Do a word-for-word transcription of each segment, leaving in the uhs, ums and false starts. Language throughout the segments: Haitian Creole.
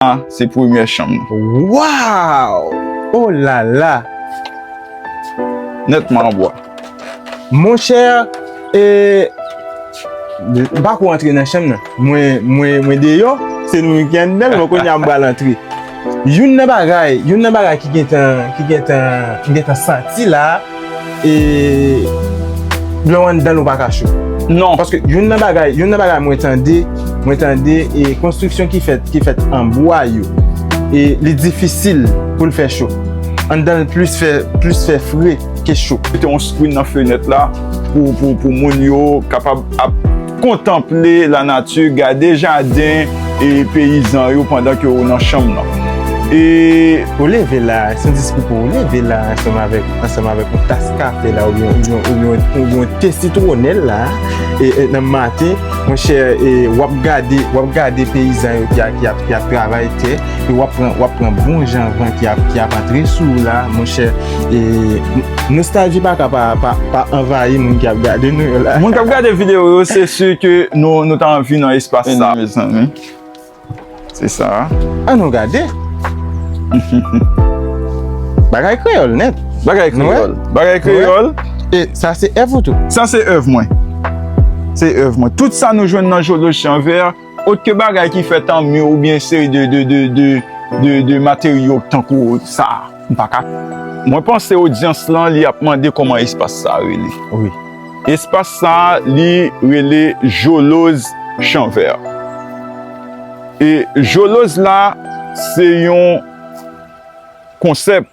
a, se premyè chanm nan. Waw! Oh la la! Nètman an bwa. Monchè, e, m pa ko antre nan chanm nan. Mwen, mwen, mwen deyò, se nou ki anndan l, bon, kounye a m pral antre. Youn nan bagay, youn nan bagay ki gentan, ki gentan, m gentan santi la, e, lè w anndan l ou pa ka cho. Non. Paske youn nan bagay, youn nan bagay mwen tande, mwen tande, e, konstriksyon ki fèt, ki fèt an bwa yo, e, li difisil pou l fè cho. Anndan l plis fè, plis fè fre ke cho. Mete yon screen nan fenèt la pou, pou, pou moun yo kapab ap kontanple lanati, gade jaden e peyizan yo pandan ke ou nan chanm nan. E ou leve la, se yon diskou pou ou leve la ansanm avèk, ansanm avèk yon tas kafe la, oubyen, oubyen, oubyen, oubyen yon te sitwonèl la, e, e nan maten, monchè, e w ap gade, w ap gade peyizan yo ki ap, ki ap, ki ap travay tè, e w ap pran, w ap pran bon jan van ki ap, ki ap antre sou ou la, monchè, e nostalji pa ka pa, pa, pa anvayi moun ki ap gade nou yo la. Moun k ap gade videyo yo, se si ke nou, nou ta anvi nan espas sa, mezanmi. Se sa. An nou gade. Bagay kreyòl nèt. Bagay kreyòl. Bagay kreyòl. E sa se èv ou tou? Sa se èv mwen. Se èv mwen. Tout sa nou jwenn nan Jolo Chanvè, otre ke bagay ki fèt an mi oubyen seri de, de, de, de, de, de materyo tankou sa, m pa ka. Mwen panse odyans lan, li ap mande kòman espas sa rele. Wi. Espas sa, li rele Joloz Chanvè. E Joloz la, se yon konsèp,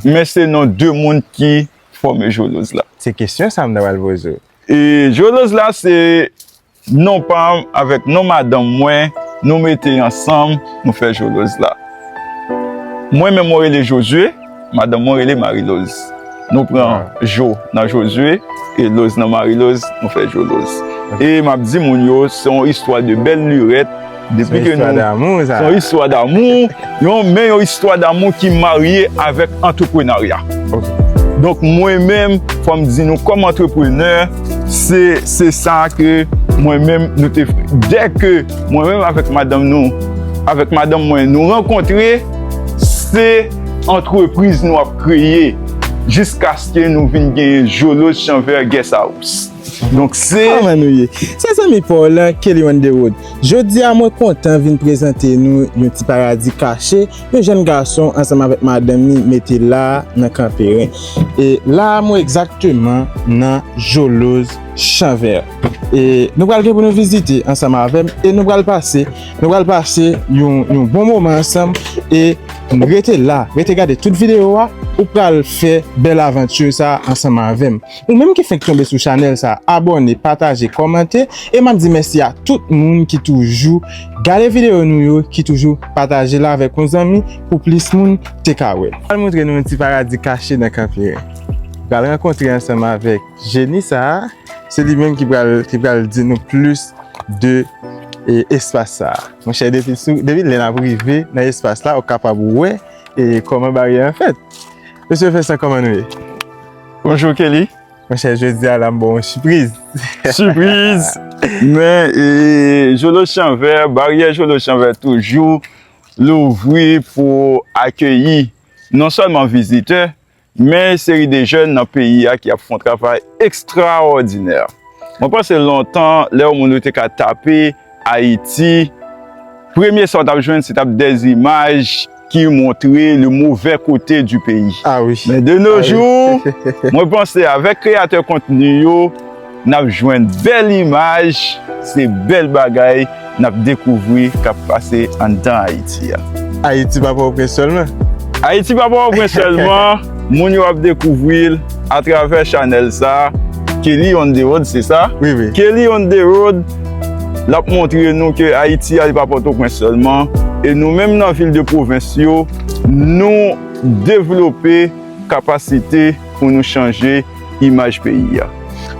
men se non de moun ki fòme Joloz la. Se kesyon sa m ta pral poze w. E Joloz la, se non pa m avèk non madanm mwen, nou mete ansanm, nou fè Joloz la. Mwen menm, mwen rele Jozye, madanm mwen rele Mariloz. Nou pran Jo nan Jozye e Loz nan Mariloz, nou fè Joloz. E m ap di moun yo, se yon istwa de bèl lirèt. Depi ke nou, se yon istwa damou, yon, men yon istwa damou ki marye avèk antreprenarya. Donk, mwen menm, fò m di nou, kòm antreprenè, se, se sa ke mwen menm, nou te, dè ke mwen menm avèk madanm nou, avèk madanm mwen, nou rankontre, se antrepriz nou ap kreye jiskaske nou vin genyen Joloz Chanvè Guest House. Donk, se kòman nou ye? Se zanmi pa w lan, Kelly on the road. Jodi a, mwen kontan vin prezante nou yon ti paradi kache yon jèn gason ansanm avèk madanm li mete la nan Kanperen. E la a, mwen egzakteman nan Joloz Chanvè. E nou pral gen pou nou vizite ansanm avè m e nou pral pase, nou pral pase yon, yon bon moman ansanm e rete la, rete gade tout videyo a, ou pral fè bèl avanti sa ansanm avè m. Ou menm ki fenk tonbe sou chanèl sa, abòne, pataje, kòmante, e m ap di mèsi a tout moun ki toujou gade videyo nou yo, ki toujou pataje l avèk yon zanmi pou plis moun te ka wè. Al montre nou yon ti paradi kache nan Kanperen. Pral rankontre ansanm avèk jeni sa a, se li menm ki pral, ki pral di nou plis de, e, espas sa a. Monchè, depi sou, depi lè n ap rive nan espas la, ou kapab wè, e, kòman baryè an fèt. Mesye Vincent, kòman nou ye? Bonjou, Kelly. Monchè, jodi a la, m ba w yon sipriz. Sipriz! Men, e, Jolo Chanvè, baryè Jolo Chanvè toujou louvri pou akeyi non sèlman vizitè, men seri de jèn nan peyi a ki ap fè yon travay ekstraòdinè. Mwen panse lontan, lè yon moun ou te ka tape Ayiti, premye sa w t ap jwenn, se t ap dè imaj ki montre le mauvais côté du pays. Ah wi. Men de nos jours, mwen panse avèk kreyatè kontni yo, n ap jwenn bèl imaj, se bèl bagay n ap dekouvri k ap pase anndan Ayiti a. Ayiti pa Pòtoprens sèlman. Ayiti pa Pòtoprens sèlman, moun yo ap dekouvri l atravè chanèl sa, Kelly on the road, se sa? Wi, wi. Kelly on the road, l ap montre nou ke Ayiti a, li pa Pòtoprens sèlman. E nou menm nan vil de pwovens yo, nou devlope kapasite pou nou chanje imaj peyi a.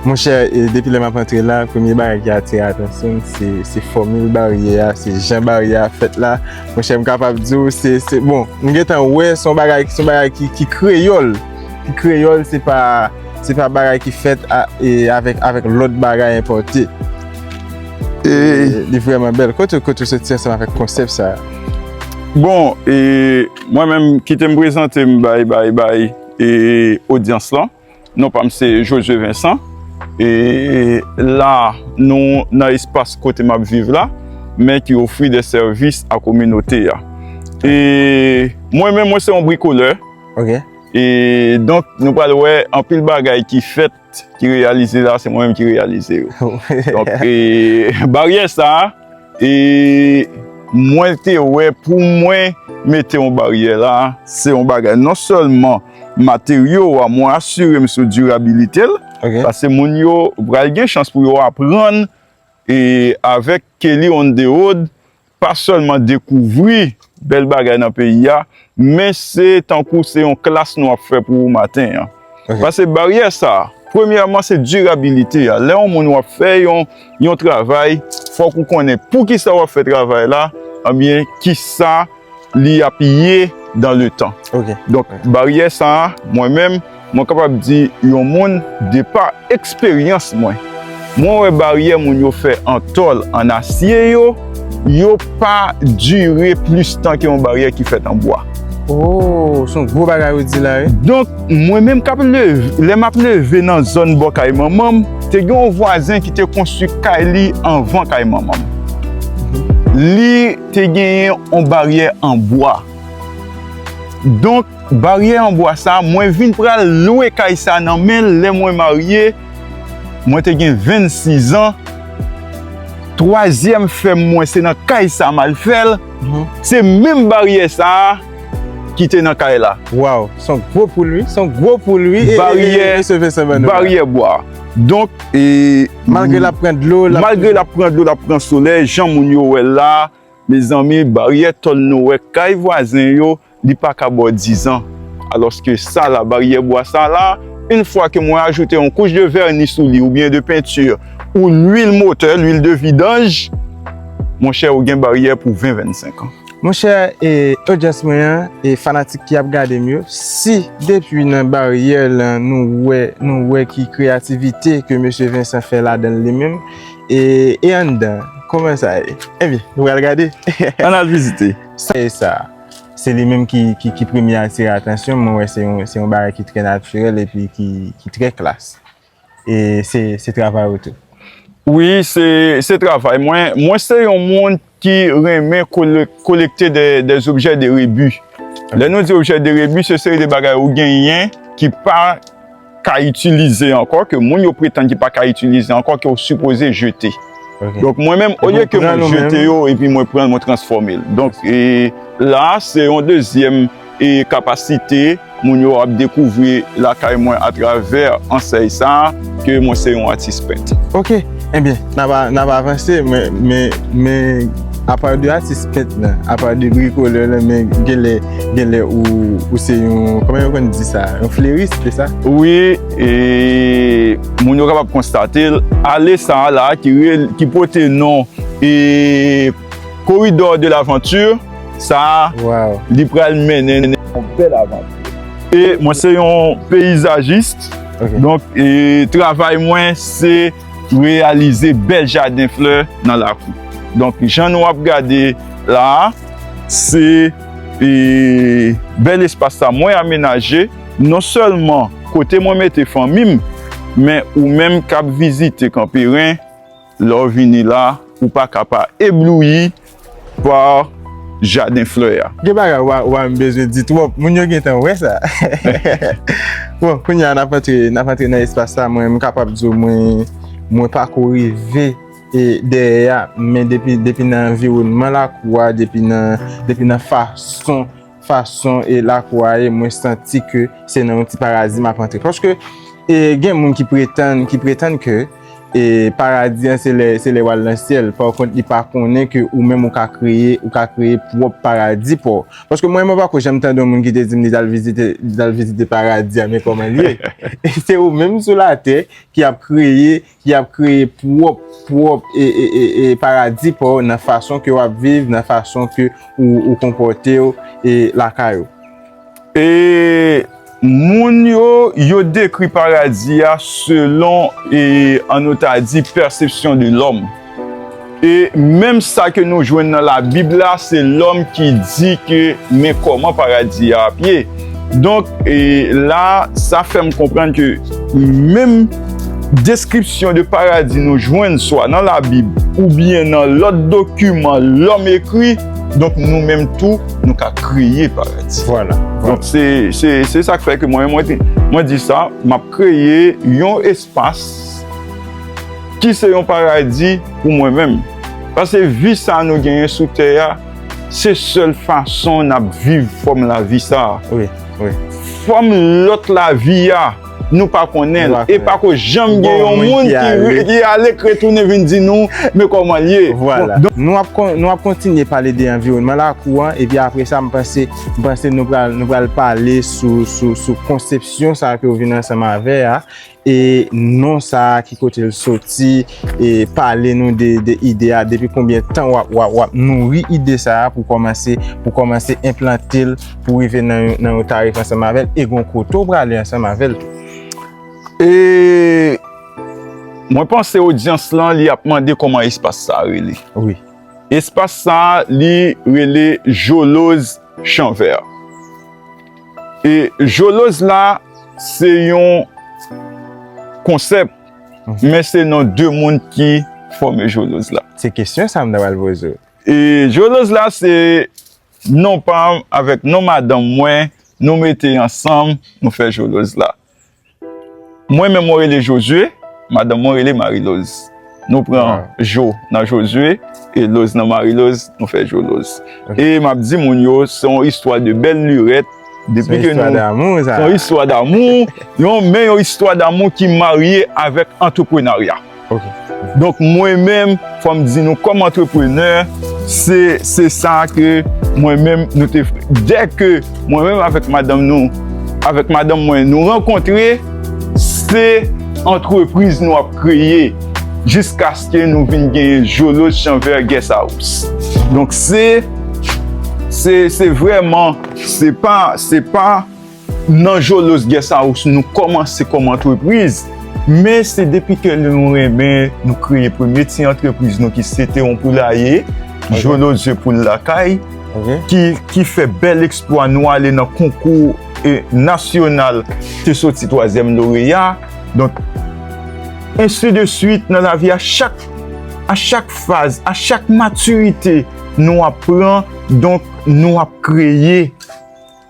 Monchè, e, depi lè m ap antre la, premye bagay ki atire atansyon m, se, se fòmil baryè a, se jan baryè a fèt la. Monchè, m kapab di w, se, se, bon, m gentan wè, se yon bagay, se yon bagay ki, ki kreyòl. Ki kreyòl, se pa, se pa bagay ki fèt a, e, avèk, avèk lòt bagay enpòte. E, e li vrèman bèl. Kote, kote w soti ansanm avèk konsèp sa a? Bon, e, mwen menm, kite m prezante m bay, bay, bay, e, odyans lan. Non pa m se Josué Vincent. E la, nou nan espas kote m ap viv la, men ki ofri de sèvis a kominote a. E mwen menm, mwen se yon brikolè. Ok. E donk, nou pral wè anpil bagay ki fèt, ki reyalize la, se mwen menm ki reyalize yo. Donk, e, baryè sa a, e, mwen te wè pou mwen mete yon baryè la, se yon bagay non sèlman materyo a, mwen asire m sou dirabilite l, ok, paske moun yo pral gen chans pou yo aprann e avèk Kelly on the Road, pa sèlman dekouvri bèl bagay nan peyi a, men se tankou se yon klas nou ap fè pou ou maten an. Ok. Paske baryè sa, premyèman, se dirabilite a. Lè yon moun w ap fè yon, yon travay, fòk ou konnen poukisa w ap fè travay la, ebyen, kisa li ap ye dans le temps. Ok. Donk, baryè sa a, mwen menm, mwen kapab di yon moun, de pa eksperyans mwen, mwen wè baryè moun yo fè an tòl, an asye yo, yo pa dire plis tan ke yon baryè ki fèt an bwa. Oh, se yon gwo bagay ou di la, wi. Donk, mwen menm k ap leve, lè m ap leve nan zòn bò kay manman m, te gen yon vwazen ki te konstwi kay li anvan kay manman m. Li te genyen yon baryè an bwa. Donk, baryè an bwa sa, mwen vin pral lwe kay sa nan men l lè mwen marye. Mwen te gen vennsis an. Twazyèm fèm mwen, se nan kay sa m al fè l. Mhm. Se menm baryè sa ki te nan kay la. Waw, se yon gwo poul, wi. Se yon gwo poul, wi. E, e, e, baryè, mesye Vincent Benoît, baryè bwa. Donk, e, malgre l ap pran dlo, l ap malgre l ap pran dlo, l ap pran solèy, jan moun yo wè l la, mezanmi, baryè tòl nou wè kay vwazen yo, li pa ka ba w diz an. Alòske sa la, baryè bwa sa la, yon fwa ke mwen ajoute yon kouch de vèni sou li, oubyen de penti, ou lwil motè, lwil de vidanj, monchè, ou gen baryè pou ven, vennsenk an. Monchè, e, odyans mwen an, e fanatik ki ap gade m yo, si depi nan baryè lan nou wè, nou wè ki kreyativite ke mesye Vincent fè ladan l li menm, e, e anndan, kòman sa ye? Ebyen, nou pral gade. Ann al vizite. Sa e sa. Se li menm ki, ki, ki premye atire atansyon m. Mwen wè se yon, se yon bagay ki trè natirèl epi ki, ki trè klas. E se, se travay ou tou. Wi, se, se travay mwen. Mwen se yon moun ki renmen kole-, kolekte de, des objets de rebu. Lè nou di objets de rebu, se seri de bagay ou genyen ki pa ka itilize ankò, ke moun yo pretann ki pa ka itilize ankò, ke w sipoze jete. Ok. Donk, mwen menm, olye ke mwen jete yo, epi mwen pran l, mwen transfòme l. Donk, e, la, se yon dezyèm, e, kapasite moun yo ap dekouvri lakay mwen atravè ansèy sa a, ke mwen se yon atis pent. Ok. Ebyen, n ap, n ap avanse, men, men, men, apa de atis pent lan, apa de brikolè lan, men genlè, genlè ou, ou se yon, kòman yo konn di sa? Yon fleris, se sa? Wi, e moun yo kapab konstate l, ale sa a la ki rel-, ki pote non, e, Corridor de l'Aventure, sa a, li pral mennen n yon bèl avanti. E mwen se yon peyizajis. Ok. Donk, e, travay mwen se reyalize bèl jaden flè nan lakou. Donk, jan nou ap gade la a, se, e, bèl espas sa mwen amenaje, non sèlman kote mwen mete fanmi m, men ou menm k ap vizite Kanperen, lè w vini la, ou pa ka pa eblouyi pa jaden flè a. Gen bagay w a, w a menm bezwen di twòp. Moun yo gentan wè sa. Bon, kounye a n ap antre, n ap antre nan espas sa. Mwen, m kapab di w, mwen, mwen pako rive, e, dèyè a, men depi, depi nan anviwònman lakou a, depi nan, depi nan fason, fason, e, lakou a ye, mwen santi ke se nan yon ti paradi m ap antre. Paske, e, gen moun ki pretann, ki pretann ke, e, paradi an se lè, se lè w al nan syèl. Pakont, li pa konnen ke ou menm ou ka kreye, ou ka kreye pwòp paradi pa w. Paske mwen, mwen pako janm tande yon moun ki te di m li t al vizite, li t al vizite paradi a, men kòman l ye. Se ou menm sou latè ki ap kreye, ki ap kreye pwòp, pwòp, e, e, e, e paradi pa w nan fason ke w ap viv, nan fason ke ou, ou konpòte w, e, lakay ou. E moun yo, yo dekri paradi a selon, e, an nou ta di, pèsepsyon de lòm. E menm sa ke nou jwenn nan Labib la, se lòm ki di ke men kòman paradi a ap ye. Donk, e la, sa fè m konprann ke menm deskripsyon de paradi nou jwenn swa nan Labib oubyen nan lòt dokiman lòm ekri, donk nou menm tou, nou ka kreye paradi. Vwala. Donk, se, se, se sa k fè ke mwen, mwen, te- mwen di sa, m ap kreye yon espas ki se yon paradi pou mwen menm. Paske vi sa nou genyen sou tè a, se sèl fason n ap viv fòm lavi sa a. Wi, wi. Fòm lòt lavi a, nou pa konnen l. Nou pa E konnen. pako janm gen Bon, yon moun moun ki ki, ale. Ki ale k retounen vin di nou, men kòman l ye. Vwala. Donk, Nou ap kon- nou ap kontinye pale de anviwònman lakou an, epi apre sa, m panse, m panse nou pral, nou pral pale sou, sou, sou konsepsyon sa ke w vin ansanm avè a, e non sa a ki kote l soti, e pale nou de, de ide a, depi konbyen tan w ap, w ap, w ap nouri ide sa a pou kòmanse, pou kòmanse enplante l, pou rive nan, yon- nan yon tarif ansanm avè l, e gon kote w prale ansanm avè l tou. E mwen panse odyans lan, li ap mande kòman espas sa a rele. Wi. Espas sa a, li rele Joloz Chanvè. E Joloz la, se yon konsèp, men se non de moun ki fòme Joloz la. Se kesyon sa m ta pral poze w. E Joloz la, se non pa m avèk non madanm mwen, nou mete ansanm, nou fè Joloz la. Mwen menm, mwen rele Jozye, madanm mwen rele Mariloz. Nou pran Jo nan Jozye e Loz nan Mariloz, nou fè Joloz. E m ap di moun yo, se yon istwa de bèl lirèt. Depi ke nou, Damou, sa. Se yon istwa damou, yon, men yon istwa damou ki marye avèk antreprenarya. Ok. Donk, mwen menm, fò m di nou, kòm antreprenè, se, se sa ke mwen menm, nou te, dè ke mwen menm avèk madanm nou, avèk madanm mwen, nou rankontre, se antrepriz nou ap kreye jiskaske nou vin genyen Joloz Chanvè Guest House. Donk, se, se, se vrèman, se pa, se pa nan Joloz Guest House nou kòmanse kòm antrepriz, men se depi ke nou renmen, nou kreye premye ti antrepriz nou ki se te yon poulaye, Joloz Poul Lakay, ki, ki fè bèl eksplwa, nou ale nan konkou, e, nasyonal, te soti twazyèm loreya. Donk, ensi de swit nan lavi a, chak, a chak faz, a chak matirite nou ap pran, donk nou ap kreye.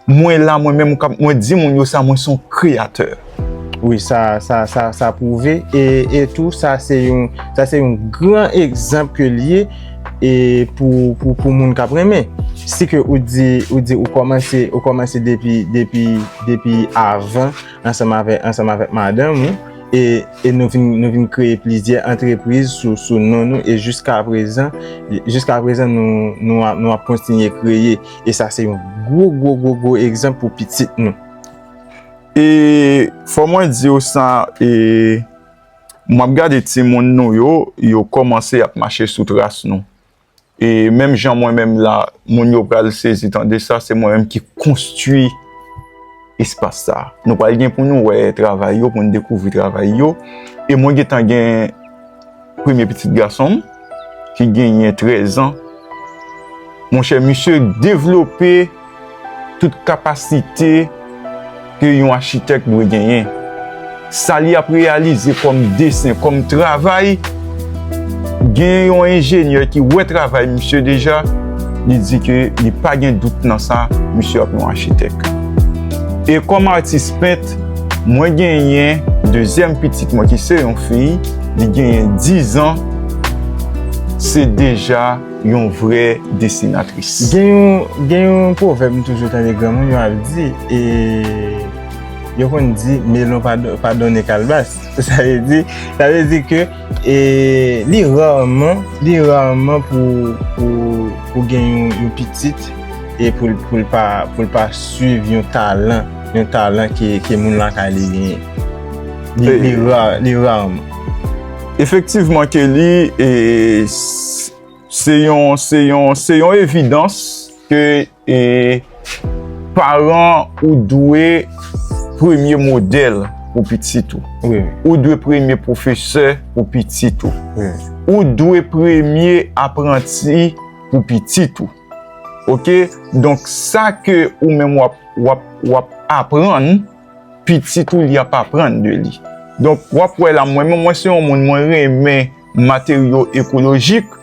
Mwen la, mwen menm, mwen di moun yo sa, mwen se yon kreyatè. Wi, sa, sa, sa, sa pwouve. E, e tou, sa se yon, sa se yon gran egzanp ke l ye, e pou, pou, pou moun k ap renmen. Si ke ou di, ou di ou kòmanse, ou kòmanse depi, depi, depi avan, ansanm avèk, ansanm avèk madanm ou, e, e nou vin, nou vin kreye plizyè antrepriz sou, sou non nou, e jiska prezan, jiska prezan nou, nou ap, nou ap kontinye kreye. E sa se yon gwo, gwo, gwo, gwo egzanp pou pitit nou. E fò mwen di w sa, e m ap gade timoun nou yo, yo kòmanse ap mache sou tras nou. E menm jan mwen menm la, moun yo pral sezi tande sa, se mwen menm ki konstwi espas sa. Nou pral gen pou nou wè travay yo, pou n dekouvri travay yo. E mwen gentan gen premye pitit gason m, ki genyen trèz an. Monchè, misye devlope tout kapasite ke yon achitèk dwe genyen. Sa li ap reyalize kòm desen, kòm travay, gen yon enjenyè ki wè travay misye deja, li di ke li pa gen dout nan sa, misye ap yon achitèk. E kòm atis pent, mwen genyen dezyèm pitit mwen ki se yon fi, li genyen diz an, se deja yon vrè desenatris. Gen yon, gen yon pwovèb m toujou tande granmoun yo ap di, e yo konn di, melon pa do- pa donnen kalbas. Sa vle di, sa vle di ke, e li raman, li raman pou, pou, pou gen yon, yon pitit, e pou l, pou l pa, pou l pa swiv yon talan, yon talan ke, ke moun lakay li genyen. Li, li ra, li raman. Efektivman ke li, e, s- se yon, se yon, se yon evidans ke, e, paran ou dwe premye modèl pou pitit ou. Wi, wi. Ou dwe premye pwofesè pou pitit ou. Wi. ou dwe premye apranti pou pitit ou. Oke? Donk, sa ke ou menm w ap, w ap, w ap aprann, pitit ou li ap aprann de li. Donk, w ap wè la, mwen menm, mwen se yon moun, mwen renmen materyo ekolojik.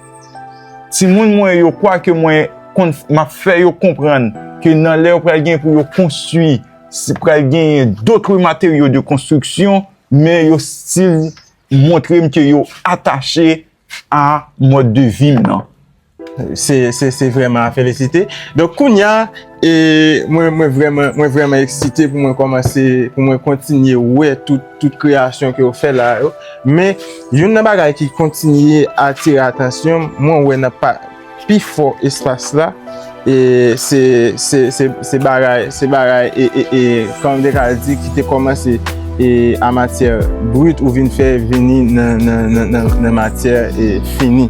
Timoun mwen yo kwè ke mwen konn, m ap fè yo konprann ke nan lè yo pral gen pou yo konstwi, si pral genyen dòt materyo de konstriksyon, men yo still montre m ke yo atache a mòd de vi m nan. Se, se, se vrèman a felisite. Donk, kounye a, e, mwen, mwen vrèman, mwen vrèman eksite pou mwen kòmanse, pou mwen kontinye wè tout, tout kreyasyon ke w fè la yo. Men, youn nan bagay ki kontinye atire atansyon m, mwen wè nan pa, pi fò espas la, e se, se, se, se bagay, se bagay, e, e, e, kòm m te ka di, ki te kòmanse e a matyè brit ou vin fè vini nan, nan, nan, nan, nan matyè e fini.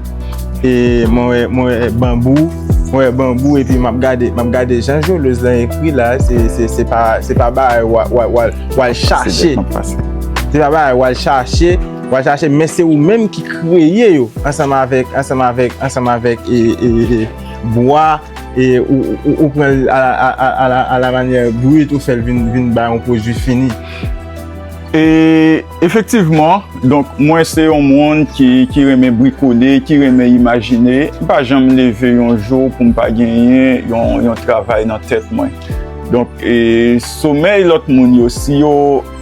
E mwen wè, mwen wè banbou, mwen wè banbou epi m ap gade, m ap gade jan Joloz lan ekri la, se, se, se pa, se pa bagay w a, w a, w a, w al chache. Se pa bagay w al chache, w al chache, men se ou menm ki kreye yo ansanm avèk, ansanm avèk, ansanm avèk e, e, e bwa, e ou, ou, ou pran l a, a, a, a, a la manyè brit, ou fè l vin, vin bay yon pwodui fini. E efektivman, donk, mwen se yon moun ki, ki renmen brikole, ki renmen imajine. M pa janm leve yon jou pou m pa genyen yon, yon travay nan tèt mwen. Donk, e somèy lòt moun yo, si yo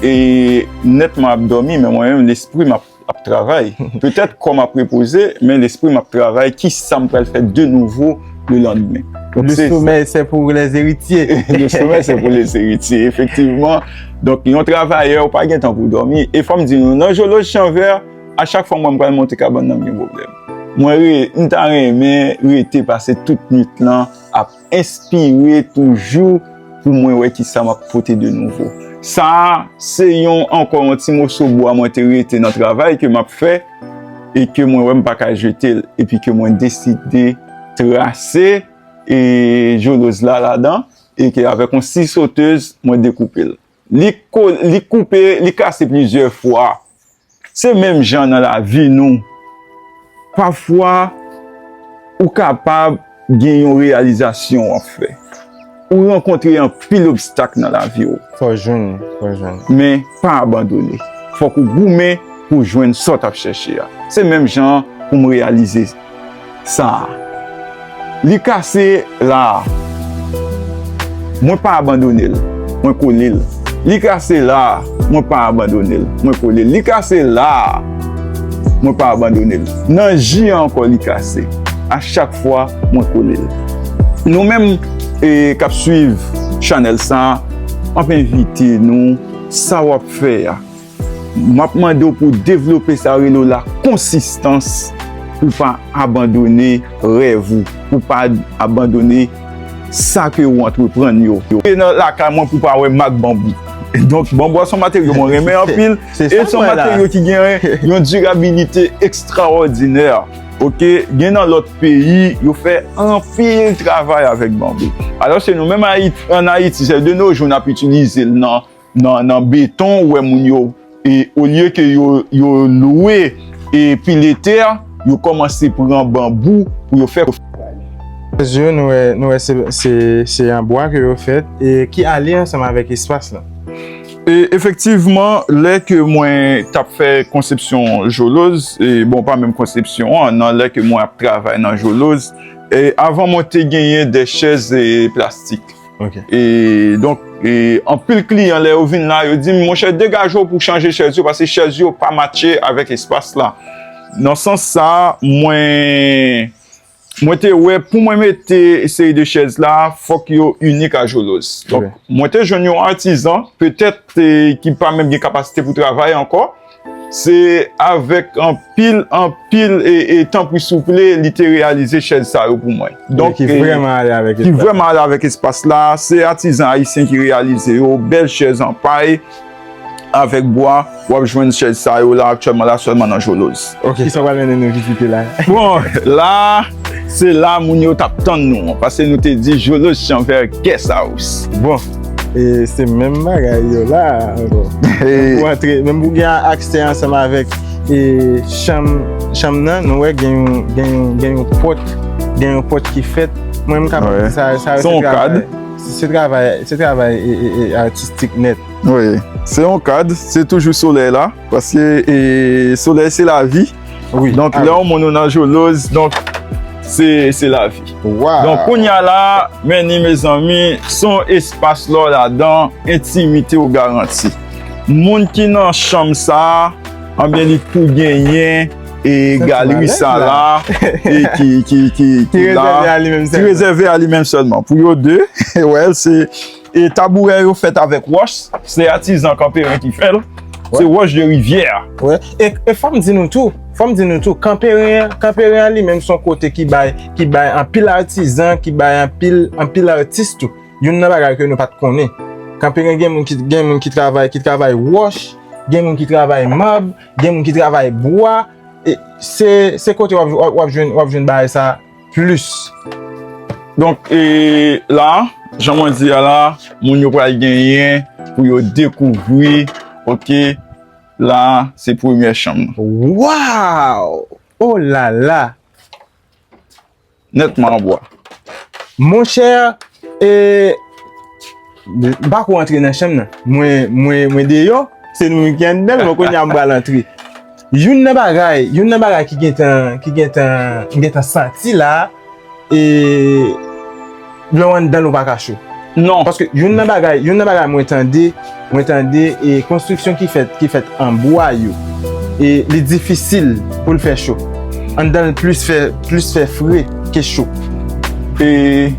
e nètman ap dòmi, men mwen menm, lespri m ap ap travay. Petèt kò m ap repoze, men lespri m ap travay. Kisa m pral fè de nouvo lelandmen? Donk, Le se, sommeil, c'est pour les héritiers. Le sommeil, c'est pour les héritiers, efektivman. Donk, yon travayè, ou pa gen tan pou dòmi. E fò m di nou, nan Joloz Chanvè, a chak fwa m wè m pral monte kabann nan, m gen pwoblèm. Mwen re, m ta renmen rete pase tout nwit lan ap enspire toujou pou mwen wè kisa m ap pote de nouvo. Sa a, se yon, ankò yon ti moso bwa mwen te rete nan travay ke m ap fè e ke mwen wè m pa ka jete l epi ke mwen deside trase e Joloz la ladan e ke avèk yon si sotez mwen dekoupe l. Li ko-, li koupe, li kase plizyè fwa. Se menm jan nan lavi nou. Pafwa, ou kapab gen yon reyalizasyon w ap fè. Ou rankontre anpil obstak nan lavi w. Fò jwenn, fò jwenn. Men pa abandone. Fòk ou goumen pou jwenn sa w t ap chèche a. Se menm jan pou m reyalize sa a. Li kase la a. Mwen pa abandone l. Mwen kole l. Li kase la a. Mwen pa abandone l. Mwen kole l. Li kase la a. Mwen pa abandone l. Nan ji an ankò li kase. A chak fwa, mwen kole l. Nou menm e, k ap swiv chanèl sa a, m ap envite nou, sa w ap fè a, m ap mande w pou w devlope sa yo rele w la konsistans, pou w pa abandone rèv ou, pou w pa abandone sa ke ou antreprann yo. E nan lakay mwen pou w pa wè mak banbou. Donk, banbou a se yon materyo mwen renmen anpil. E se yon materyo ki gen yon dirabilite ekstrawòdinè. Oke, gen nan lòt peyi, yo fè anpil travay avèk banbou. Alòske nou menm Ayiti, ann Ayiti, se de nos jours n ap itilize l nan, nan, nan beton, ou wè moun yo, e olye ke yo, yo lwe e pile tè, yo kòmanse pran banbou pou yo fè. Yo, nou wè, nou wè se, se, se an bwa ke yo fèt, e ki ale ansanm avèk espas lan. E efektivman, lè ke mwen t ap fè konsepsyon Joloz, e bon, pa menm konsepsyon an, nan lè ke mwen ap travay nan Joloz, e avan mwen te genyen de chèz e plastik. Ok. E donk, e anpil kliyan, lè yo vin la, yo di m, monchè, degaje w pou chanje chèz yo, paske chèz yo pa matche avèk espas la. Nan sans sa, mwen, mwen te wè pou mwen mete seri de chèz la, fòk yo inik a Joloz. Donk, mwen te jwenn yon atizan, petèt, e, ki pa menm gen kapasite pou travay ankò. Se avèk anpil, anpil e, e tanpri souple, li te reyalize chèz sa yo pou mwen. Donk, ki e, vrèman ale avèk ki espas. Vrèman ale avèk espas la. Se atizan ayisyen ki reyalize yo, bèl chèz an pay avèk bwa. W ap jwenn chèz sa yo la aktyèlman la sèlman nan Joloz. Ok, sa w pral mennen nou vizite la? Bon, la, se la moun yo t ap tann nou an, paske nou te di Joloz Chanvè Guest House. Bon, e se menm bagay yo la ankò. Menm pou antre, menm pou gen aksè ansanm avèk e chanm chanm nan, nou wè gen yon, gen yon, gen yon pòt, gen yon pòt ki fèt. Mwen, m kapab di sa, sa yo se travay, se, se travay, se travay, e, e, e, atistik nèt. Wi. Se yon kad, se toujou solèy la, paske, e, solèy se lavi. Wi. Donk, lè yon moun ou nan joloz, donk, se, se lavi. Donk, kounye a la, men ni mezanmi, se yon espas lè w ladan, entimite w garanti. Moun ki nan chanm sa a, anbyen, li tou genyen, e, galri sa la, e ki, ki, ki, ki la, ki rezève a li menm sèlman. Pou yo de, wè, se, e, tabourè yo fèt avèk wòch, se atizan Kanperen ki fè l, se wòch de rivyè. Wè. E, e fò m di nou tou, fò m di nou tou, Kanperen, Kanperen an li menm se yon kote ki bay, ki bay anpil atizan, ki bay anpil, anpil atis tou. Youn nan bagay ke nou pa t konnen. Kanperen gen moun ki, gen moun ki travay, ki travay wòch, gen moun ki travay mab, gen moun ki travay bwa. E se, se kote w ap, w ap, w ap jwenn, w ap jwenn bagay sa plis. Donk, e, la, jan mwen di a la, moun yo pral genyen pou yo dekouvri, oke, la, se premyè chanm nan. Waw! Oh la la! Nètman an bwa. Monchè, e, m pa ko antre nan chanm nan. Mwen, mwen, mwen deyò, se nou menm ki anndan l, mwen kounye a m pral antre. Youn nan bagay, youn nan bagay ki gentan, ki gentan, m gentan santi la, e, lè w anndan l ou pa ka cho. Non. Paske youn nan bagay, youn nan bagay mwen tande, mwen tande, e, konstriksyon ki fèt, ki fèt an bwa yo, e, li difisil pou l fè cho. Anndan l plis fè, plis fè fre ke cho. E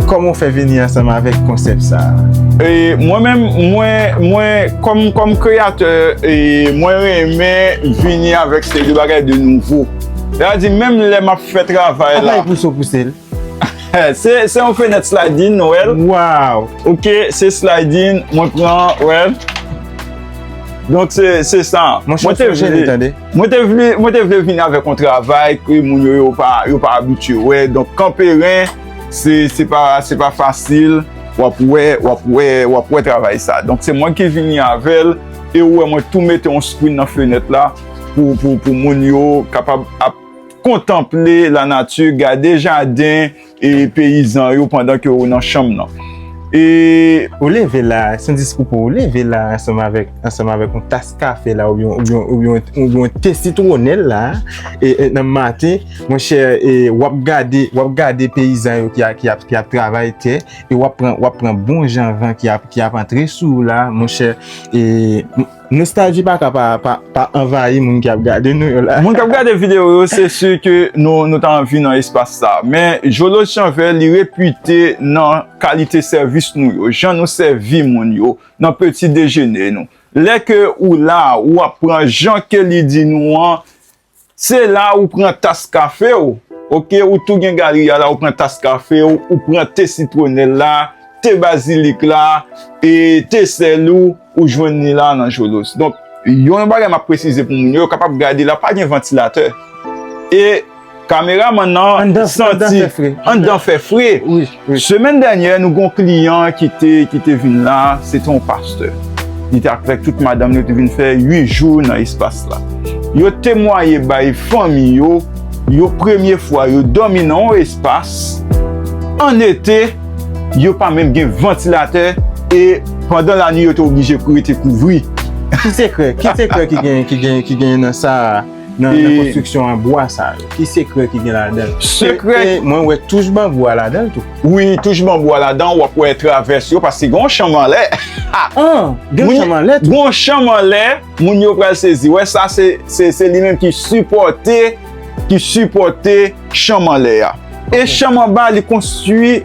kòman w fè vini ansanm avèk konsèp sa a? E mwen menm, mwen, mwen, kòm, kòm kreyatè, e mwen renmen vini avèk seri de bagay de nouvo. Sètadi, menm lè m ap fè travay la. Apa e pouse w pouse l? Se, se yon fenèt sliding, nou wè l. Waw! Oke, se sliding, mwen pran, wè l. Donk, se, se sa. Monchè, mwen te vle, mwen te vle, mwen te vle vini avèk yon travay ke moun yo, yo pa, yo pa abitye wè. Donk, Kanperen, se, se pa, se pa fasil. W ap wè, w ap wè, w ap wè travay sa. Donk, se mwen ki vini avè l. E ou wè, mwen tou mete yon screen nan fenèt la pou, pou, pou moun yo kapab ap kontanple lanati, gade jaden e peyizan yo pandan ke ou nan chanm nan. E ou leve la, se yon diskou pou ou leve la ansanm avèk, ansanm avèk yon tas kafe la, oubyen, oubyen, oubyen, oubyen yon te sitwonèl la, e, e nan maten, monchè, e w ap gade, w ap gade peyizan yo ki a, ki ap, ki ap travay tè, e w ap pran, w ap pran bon jan van ki ap, ki ap antre sou ou la, monchè, e Nostalji pa ka pa, pa, pa anvayi moun ki ap gade nou yo la. Moun k ap gade videyo yo, se si ke nou, nou ta anvi nan espas sa. Men, Jolo Chanvè, li repite nan kalite sèvis nou yo, jan nou sèvi moun yo, nan peti dejene nou. Lè ke ou la, ou ap pran jan ke li di nou an, se la ou pran tas kafe w, oke, ou tou gen galri a la, ou pran tas kafe w, ou pran te sitwonèl la, te bazilik la, e te sèl ou, ou jwenn li la nan Jolos. Donk, yon bagay m ap presize pou moun yo, yo kapab gade la, pa gen vantilatè. E kameramann nan santi anndan fè fre. Wi, wi. Semèn dènyè, nou gon kliyan ki te, ki te vin la, se te yon pastè. Li te avèk tout madanm li, yo te vin fè uit jou nan espas la. Yo temwaye bay fanmi yo, yo premye fwa yo dòmi nan yon espas, an ete, yo pa menm gen vantilatè, e pandan lanwi yo te oblije rete kouvri. Ki sekrè, ki sekrè ki gen, ki gen, ki gen nan sa? Nan, nan konstriksyon an bwa sa yo? Ki sekrè ki gen ladan l? Sekrè. E, e mwen wè touch banbou a ladan l tou. Wi, touch banbou a ladan, w ap wè travès yo, paske gen yon chanm anlè. An, gen yon chanm anlè tou. Gen yon chanm anlè, moun yo pral sezi. Wè, sa se, se, se li menm ki sipòte, ki sipòte chanm anlè a. E chanm anba, li konstwi,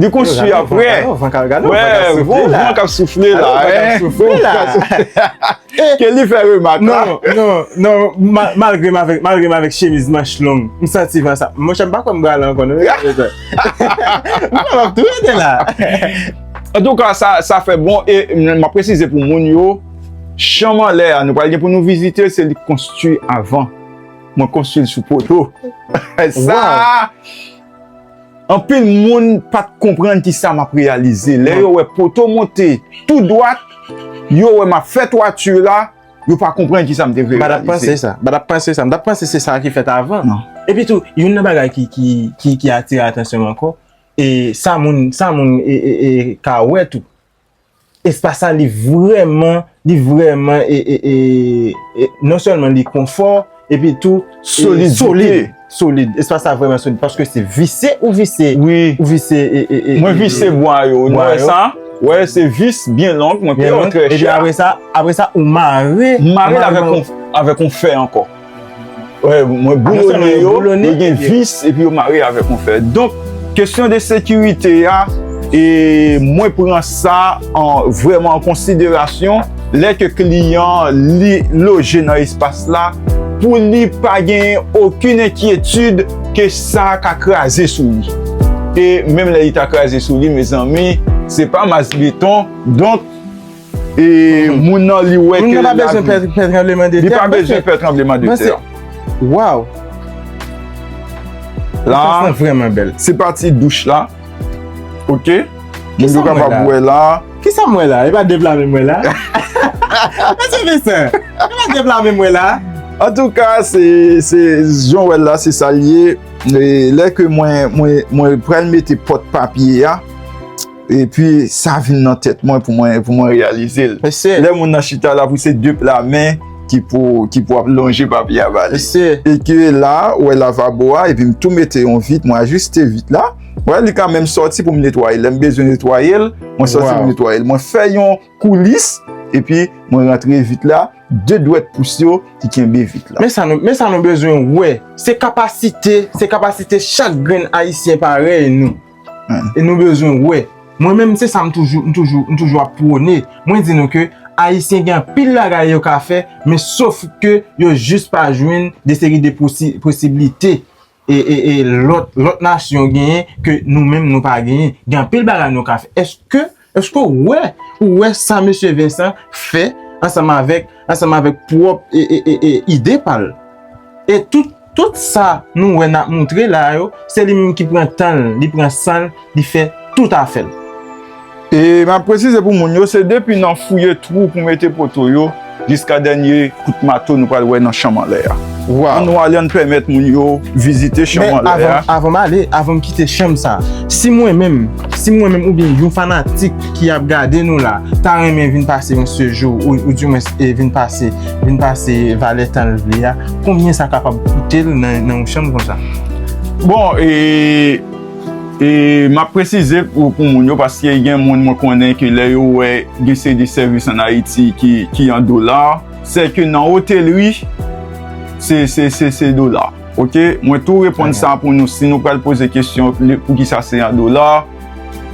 li konstwi apre. Gade, van k ap, gade, van k ap soufle la. Wè, van k ap soufle la. Gade, van k ap soufle la. Ke li fè remak la. Non, non, non, ma-, malgre m avèk, malgre m avèk chemiz manch long, m santi van sa. Monchè, m pa kwè m prale ankò, non. M ap tou rete la. Antouka, sa, sa fè bon, e m ap presize pou moun yo, chanm anlè a, nou pral gen pou nou vizite, se li konstwi avan. Mwen konstwi l sou poto. Sa, anpil moun pa t konprann kisa m ap reyalize. Lè yo wè poto monte tou dwat, yo wè m ap fè twati la, yo pa konprann kisa m te vle reyalize. M pa t ap panse sa. M pa t ap panse sa. M t ap panse se sa ki fèt avan. Non. Epi tou, youn nan bagay ki, ki, ki, ki atire atansyon m ankò, e sa moun, sa moun e, e, e, ka wè tou. Espas la, li vrèman, li vrèman, e, e, e, e, non sèlman li konfò, epi tou, e, solid, solid, solid. Espas la vrèman solid, paske se vise ou vise, wi, ou vise, e, e, e, mwen e, vise bwa yo, nou wè sa? Wè, se vis byen long, mwen peye yo trè chè. Epi apre sa, apre sa, ou mare, mare l avèk yon, avèk yon fè ankò. Wè, mwen boulone yo, yo gen vis epi yo mare avèk yon fè. Donk, kesyon de sekirite a, e mwen pran sa an, vrèman an konsiderasyon lè ke kliyan li loje nan espas la, pou li pa gen okenn enkyetid ke sa ka kraze sou li. E menm lè li ta kraze sou li, mezanmi, se pa mas beton. Donk, e moun nan li wè ke lavi, li pa bezwen pè tranbleman de tè. Waw! La, se pati douch la. Ok? Moun yo kapab wè la. Kisa m wè la? E pa deplame m wè la? Mesye Vincent, e pa deplame m wè la? Antouka, se, se jan w wè l la, se sa l ye. E lè ke mwen, mwen, mwen pral mete pòt papye a, epi sa vin nan tèt mwen pou mwen, pou mwen reyalize l. Lè moun nan chita la, pou se de pla men ki pou, ki pou ap lonje papye a ba li. E ke la, ou wè lavabo a, epi m tou mete yon vit, mwen ajiste vit la. Wè, li ka menm sòti pou m netwaye. Lè m bezwen netwaye l, mwen sòti pou m netwaye l. Mwen fè yon koulis, epi mwen rantre vit la, de dwèt pous yo ki kenbe vit la. Men sa nou, men sa nou bezwen wè, se kapasite, se kapasite chak grenn Ayisyen parèy nou. E nou bezwen wè. Mwen menm, se sa m toujou, m toujou, m toujou ap pwone. Mwen di nou ke Ayisyen gen anpil bagay yo ka fè, men sof ke yo jis pa jwenn de seri de posi-, posiblite e, e, e lòt, lòt nasyon genyen ke nou menm nou pa genyen. Gen anpil bagay nou ka fè. Èske, èske w wè, ou wè sa mesye Vincent fè ansanm avèk, ansanm avèk pwòp e, e, e, e ide pa l? E tout, tout sa nou wè n ap moutre la yo, se li menm ki pran tan l, li pran san l, li fè tout afè l. E m ap presize pou moun yo, se depi nan fouye twou pou mete poto yo, jiska dènye kout mato nou pral wè nan chanm anlè a. Ann nou ale, ann pèmèt moun yo vizite chanm anlè a. Men avan, avan m ale, avan m kite chanm sa, si mwen menm, si mwen menm oubyen yon fanatik ki ap gade nou la, ta renmen vin pase yon sejou, ou, oudimwens, e, vin pase, vin pase valè tan l vle a, konbyen sa kapab koute l nan, nan yon chanm konsa? Bon, e, e m ap presize pou, pou moun yo, paske gen moun mwen konnen ke lè yo wè gen seri de sèvis ann Ayiti ki, ki an dola, se ke nan otelri, se, se, se, se dola. Ok? Mwen tou reponn sa pou nou. Si nou pral poze kesyon, le, poukisa se an dola,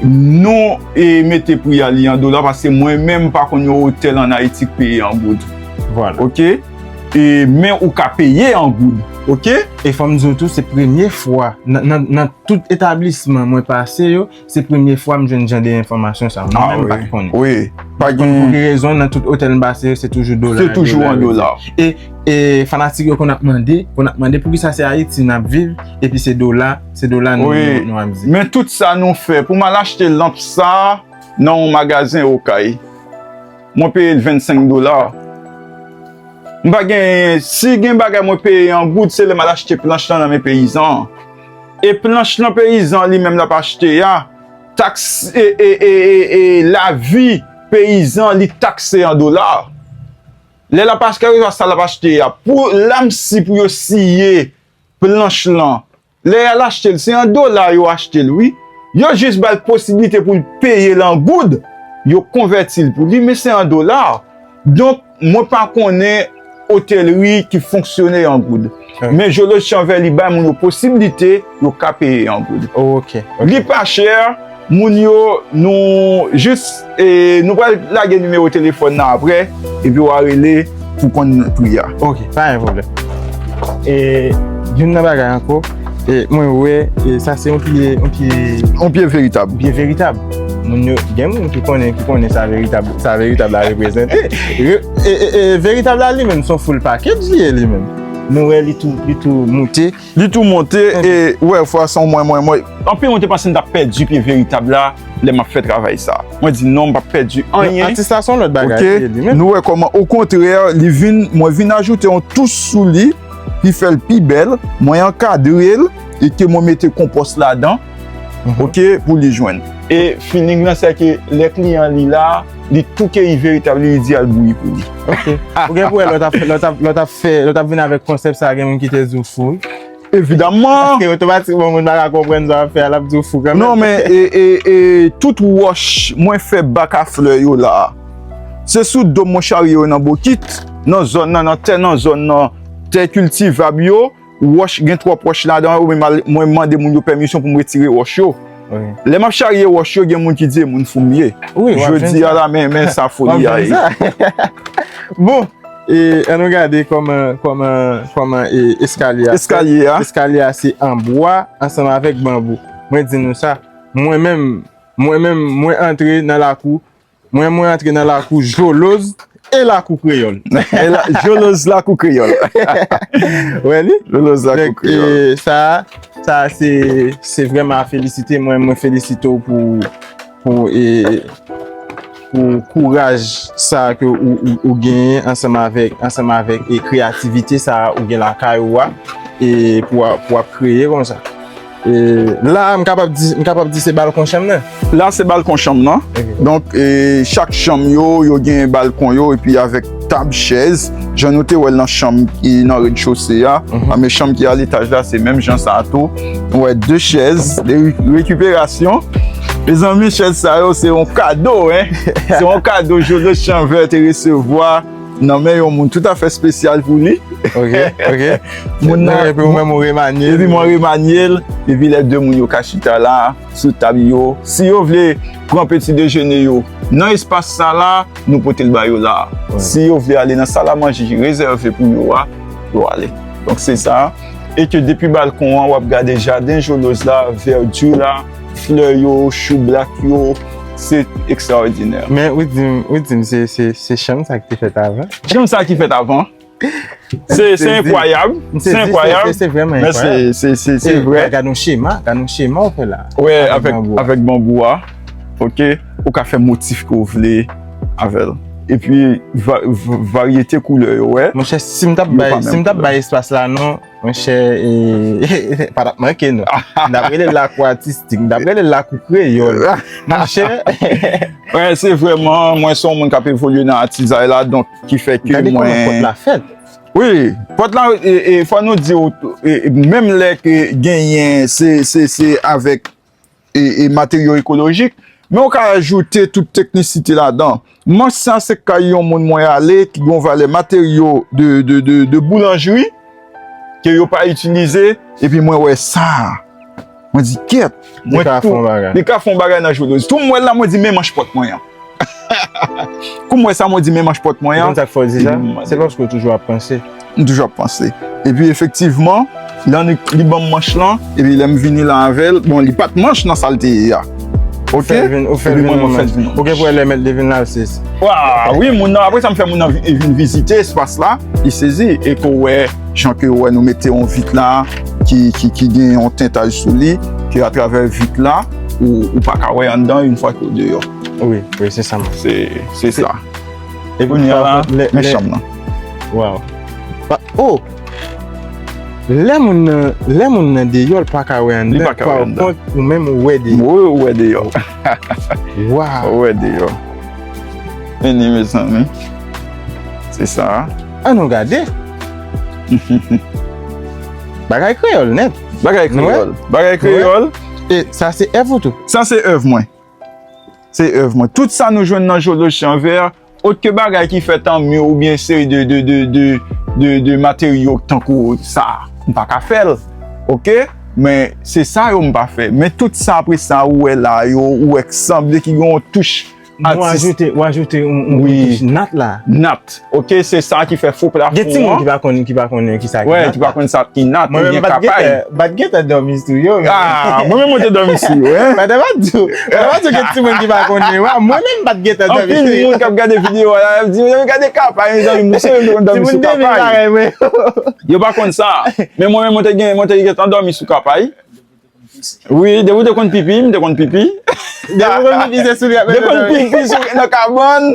nou, e, mete pri a li an dola, paske mwen menm m pa konn yon otèl ann Ayiti k peye an goud. Vwala. Ok? E, men ou ka peye an goud. Ok? E fò m di w tou, se premye fwa nan, nan, nan tout etablisman mwen pase yo, se premye fwa m jwenn jan de enfòmasyon sa. Mwen menm m pa t konnen. Wi. Pa gen. Pou ki rezon, nan tout otèl m pase yo, se toujou dola. Se toujou an dola. E, e fanatik yo konn ap mande, konn ap mande poukisa se Ayiti n ap viv, epi se dola, se dola nou, nou, nou ap di. Men tout sa nou fè, pou m al achte lanp sa nan yon magazen Okay, mwen peye l vennsenk dola. M pa gen, si gen bagay mwen peye an goud, se lè m al achte planch lan nan men peyizan an. E planch lan peyizan li menm l ap achte a, taks, e, e, e, e, e lavi peyizan li takse an dola. Lè l ap achte, sa l ap achte a, pou lamsi pou yo siye planch lan, lè y al achte l, se an dola yo achte l, wi. Yo jis ba l posiblite pou l peye l an goud. Yo konvèti l pou li, men se an dola. Donk, mwen pa konnen otelri ki fonksyone an goud. Men Jolo Chanvè, li bay moun yo posiblite yo ka peye an goud. Ok, ok. Li pa chè, moun yo, nou jis, e, nou pral lage nimewo telefòn nan apre, epi w a rele pou konn pri a. Ok, pa gen pwoblèm. E, youn nan bagay ankò, e, mwen wè, e, sa se yon pye, yon pye, yon pye veritab. Yon pye veritab. Moun yo, gen moun ki konnen, ki konnen sa veritab, sa veritab la reprezante. Re-, e, e, e, veritab la li menm, se yon full package li ye li menm. Nou wè li tou, li tou moute. Li tou monte, e, wè, fwa sa, mwen, mwen, mwen. Anpil moun te panse m t ap pèdi pye veritab la lè m ap fè travay sa. Mwen di non, m p ap pèdi anyen. Atis la se yon lòt bagay li menm. Nou wè kòman, okontrè, li vin, mwen vin ajoute yon tous sou li, ki fè l pi bèl, mwen ankadre l, e ke mwen mete konpòs ladan, oke, pou li jwenn. E feeling lan, se ke lè kliyan li la, li tou keyi veritab li, li di al bouyi pou li. Oke. Ou gen pou wè lè w t ap, lè w t ap, lè w t ap fè, lè w t ap vin avèk konsèp sa, gen moun ki te di w fou. Evidamman. Paske otomatikman moun pa ka konprann sa w ap fè a, l ap di w fou kanmenm. Non, men, e, e, e, tout wòch mwen fè bak a flè yo la, se sou do m mwen charye yo nan bokit, nan zòn nan, nan tè, nan zòn nan, tè kiltivab yo, wòch, gen twòp wòch ladan yo, mwen, mwen mande moun yo pèmisyon pou m retire wòch yo. Lè m ap charye wòch yo, gen moun ki di e moun fou m ye. Jodi a la, men, men sa foli a ye. Bon, e, ann nou gade kòman, kòman, kòman, e, eskalye a fèt. Eskalye a. Eskalye a se an bwa ansanm avèk banbou. Mwen di nou sa, mwen menm, mwen menm, mwen antre nan lakou, mwen, mwen antre nan lakou Joloz e lakou kreyòl. E la, Joloz lakou kreyòl. Wè li? Joloz lakou kreyòl. Donk, e, sa, sa se, se vrèman a felisite. Mwen, mwen felisite w pou, pou, e, pou kouraj sa ke ou, ou, ou genyen ansanm avèk, ansanm avèk, e, kreyativite sa ou gen lakay ou a, e, pou w ap, pou w ap kreye konsa. E, la, m kapab di, m kapab di se balkon chanm nan. La, se balkon chanm nan. Donk, e, chak chanm yo, yo gen balkon yo, epi avèk tab, chèz, jan nou te wè l nan chanm ki nan rez-de-chaussée a. A, men chanm ki a letaj la, se menm jan sa a tou. Nou wè de chèz, de re-, rekiperasyon. Mezanmi, chèz sa yo, se yon kado, en. Se yon kado Joloz Chanvè te resevwa nan men yon moun toutafè espesyal pou li. Ok, ok. Moun nan, epi ou menm ou remanye l. Epi mwen remanye l, epi lè de moun yo ka chita la, sou tab yo. Si yo vle pran peti dejene yo nan espas sa la, nou pote l ba yo la. Si yo vle ale nan sal a manje ki rezève pou yo a, yo ale. Donk se sa. E ke depi balkon an, w ap gade jaden Joloz la, vèdi la, flè yo, choublak yo, se ekstraòdinè. Men ou di m, ou di m se, se, se chanm sa ki te fèt avan? Chanm sa ki fèt avan. Se, se enkwayab. Se enkwayab. Se, se vrèman enkwayab. Men se, se, se, se vre. Gad yon chema, gad yon chema ou fè la. Wè, avèk, avèk banbou a. Ok? Ou ka fè motif ke w vle avè l. Epi, va-, v-, varyete koulè yo, wè. Monchè, si m t ap bay, si m t ap bay espas la non, monchè, e, pa t ap manke non. M t ap rele l lakou atistik, m t ap rele l lakou kreyòl. Monchè. Wè, se vrèman, mwen se yon moun k ap evolye nan atizay la, donk, ki fè ke mwen. Gade kòman pòt la fèt. Wi, pòt la, e, e, fò nou di w, e, e, menm lè ke genyen, se, se, se avèk, e, e, materyo ekolojik, men w ka ajoute tout teknisite ladan. Manch sa, se kay yon moun mwen ale, ki gon valè materyo de, de, de, de boulanjri, ke yo pa itilize, epi mwen wè sa. Mwen di, kèt, mwen tou, li ka fè yon bagay nan Joloz. Tou m wè l la, mwen di, men manch pòt mwen an. Kou m wè sa, mwen di, men manch pòt mwen an. Ou konn sa k fè w di sa? Se paske w toujou ap panse. M toujou ap panse. Epi efektivman, lè li, li ban m manch lan, epi lè m vini la avè l, bon, li pa t manch nan sa l te ye a. Ok? Ou fè l vin, ou fè l vin yon manch. Ou gen pou wè lè mèt li vin la, se. Wa, wi, moun nan, apre sa, m fè moun nan vi-, vin vizite espas la, li sezi, e ke w wè, jan ke w wè nou mete yon vit la, ki, ki, ki gen yon tentaj sou li, ke atravè vit la, ou, ou pa ka wè anndan yon fwa ke w deyò. Wi, wi, se sa menm. Se, se sa. Epi kounye a la, men chanm nan. Waw. Pa, oh! Lè moun nan, lè moun nan deyò, l pa ka wè anndan. Li pa ka wè anndan. Par kont, ou menm ou wè deyò. Wi, ou wè deyò. Waw. Ou wè deyò. Vini, mezanmi. Se sa. Ann nou gade. Bagay kreyòl nèt. Bagay kreyòl. Bagay kreyòl. E sa se èv ou tou? Sa se èv mwen. Se èv mwen. Tout sa nou jwenn nan Joloz Chanvè, otke bagay ki fèt an mi oubyen seri de, de, de, de, de, de materyo tankou sa, m pa ka fè l. Ok? Men se sa yo m pa fè. Men tout sa apre sa ou wè la yo, ou wè k sanble ki gen yon touch Nou atis- ajoute, ou ajoute yon, yon, wi, yon touch nat la. Nat. Ok, se sa ki fè fo plafon an. Gen timoun ki pa konn, ki pa konn ki sa ki nat la. Wè, ki pa konn sa ki nat oubyen kapay. Mwen menm m pa t gentan, m pa t gentan dòmi sou yo, men. Ah, mwen menm mwen te dòmi sou yo, hein. Madan pa di w, madan pa di w gen timoun ki pa konn yo. Mwen menm m pa t gentan dòmi sou yo. Anpil moun k ap gade videyo a la, y ap di, "Mwen gade kapay, mezanmi, mwen se mwen te konn dòmi sou kapay." Timoun de mil parèy mwen. Yo pa konn sa. Men mwen menm mwen te gen, mwen te gentan dòmi sou kapay. Wi, depi w te konn pipi, m te konn pipi. Depi w konn pipi, se sou li ap mete w dòmi. Depi w konn pipi sou, nan kabann,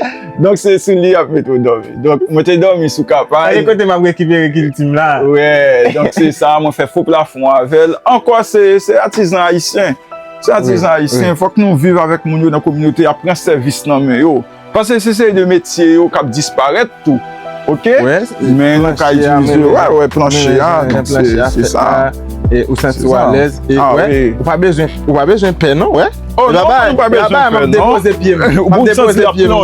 donk se sou li ap mete w dòmi. Donk, mwen te dòmi sou kapay. Gade kote m ap rekipere kilti m la. Wè, donk se sa, mwen fè fo plafon avè l. Ankò, se, se atizan ayisyen. Se atizan ayisyen. Wi, wi. Fòk nou viv avèk moun yo nan kominote a, pran sèvis nan men yo. Paske se seri de metye yo k ap disparèt tou. Ok? Wè, men nou ka itilize yo. Wè, wè, planche a, donk se, se sa. E ou santi w alèz. E, ah, wè, wi. Ou pa bezwen, ou pa bezwen pè, non, wè. Oh, non, nou pa bezwen pè, non. M ap depoze pye m. M ap depoze pye m.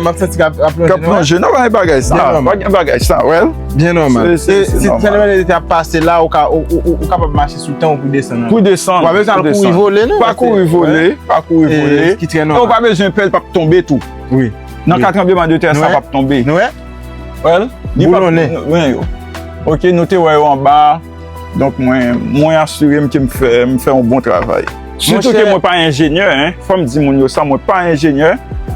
M ap santi k ap, ap plonje, non, wè. K ap plonje. Non, pa gen bagay sa. Pa gen bagay sa, wè. Byen nòmal. Se, se, se nòmal. E si tranblemanntè ap pase la, ou ka, ou, ou, ou, ou kapab mache sou tan ou pou desann. Pou desann. Ou pa bezwen al kouri vole, non. Pa kouri vole, pa kouri vole. Ki trè nòmal. E ou pa bezwen pè, l p ap tonbe tou. Wi. Nan ka tranblemanntè sa p ap tonbe. Nou wè? Wè l? Li p ap boulonnen. Wi, yo. Ok, nou te wè yo anba. Donk, mwen, mwen asire m ke m fè, m fè yon bon travay. Sitou ke mwen pa enjenyè, hein. Fò m di moun yo sa, mwen pa enjenyè.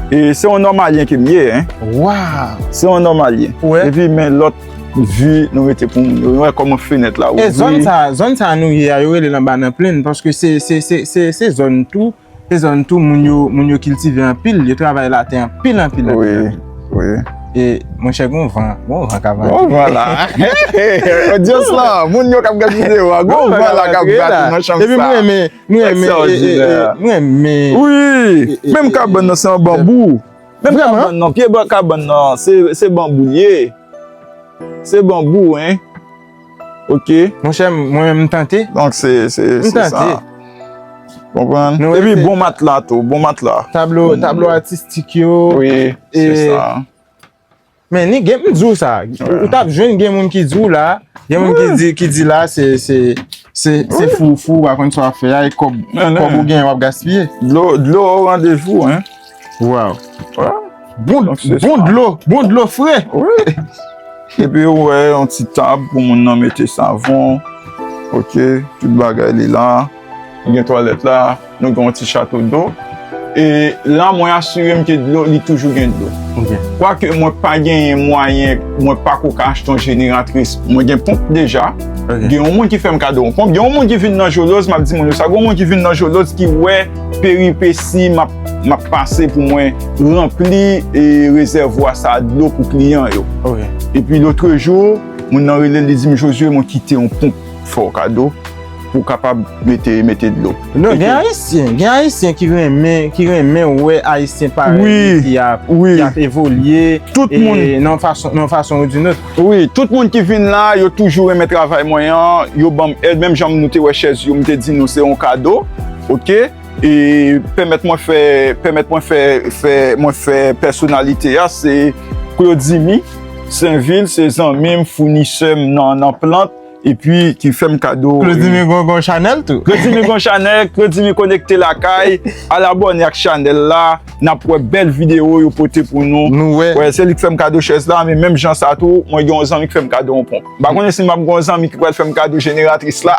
E se yon nòmalyen ke m ye, hein. Waw! Se yon nòmalyen. Ou wè? Epi, men lòt vi nou mete pou moun yo. Nou wè kòman fenèt la ouvri. E zòn sa, zòn sa nou ye a, yo rele l anba nan plenn, paske se, se, se, se, se zòn tou, se zòn tou moun yo, moun yo kiltive anpil, yo travay latè anpil, anpil, anpil, anpil. Wi, wi. E, monchè, gon van, gon van k ap vante. Gon van la. Odyans la, moun yo k ap gade videyo a, gon van la k ap bati nan chanm sa. Epi mwen renmen, mwen renmen, e, e, e, mwen renmen. Wi, e, e, menm kabann nan se an banbou. Menm kabann nan, pye bò kabann nan, se, se banbou l ye. Se banbou, hein. Ok. Monchè, mwen menm m tante. Donk se, se, se sa. Konprann? Epi bon matla tou, bon matla. Tablo, tablo atistik yo. Wi, se sa. Men ni gen, m di w sa, ou t ap jwenn gen moun ki di w la, gen moun ki di, ki di la se, se, se, se fou, fou, ou pa konn sa w ap fè a, e kòb, kòb ou gen w ap gaspiye. Dlo, dlo o randevou, hein. Waw. Bon, bon dlo, bon dlo fre. Wi. Epi ou wè yon ti tab pou moun nan mete savon. Ok, tout bagay li la. Li gen twalèt la, nou gen yon ti chato dlo. E la, mwen asire m ke dlo, li toujou gen dlo. Ok. Kwake mwen pa genyen mwayen, mwen pa ko ka achte yon jeneratris. Mwen gen ponp deja. Ok. Gen yon moun ki fè m kado yon ponp. Gen yon moun ki vin nan Joloz, m ap di moun yo sa. Gen yon moun ki vin nan Joloz ki wè peripesi m ap, m ap pase pou mwen ranpli, e, rezèvwa sa a dlo pou kliyan yo. Ok. Epi lotrejou, moun nan rele l, li di m, "Josué, mwen kite yon ponp fè w kado pou w kapab mete, mete dlo." Non, gen Ayisyen, gen Ayisyen ki renmen, ki renmen wè Ayisyen parèy li ki ap, ki ap evolye, e, nan fason, nan fason ou di nou. Wi, tout moun ki vin la, yo toujou renmen travay mwen an, yo ban m èd, menm jan nou te wè chèz yo, m te di nou se yon kado, ok? E pèmèt mwen fè, pèmèt mwen fè, fè, mwen fè pèsonalite a, se Claudimy Sainvil, se zanmi m, founisè m nan, nan plant, epi ki fè m kado. Claudimy gon, gon chanèl tou. Claudimy gon chanèl, Claudimy Konekte Lakay, al abòne ak chanèl la, n ap wè bèl videyo yo pote pou nou. Nou wè. Wè, se li k fè m kado chèz la, men menm jan sa tou, mwen gen yon zanmi k fè m kado yon ponp. M pa konnen si m ap gen yon zanmi ki pral fè m kado jeneratris la.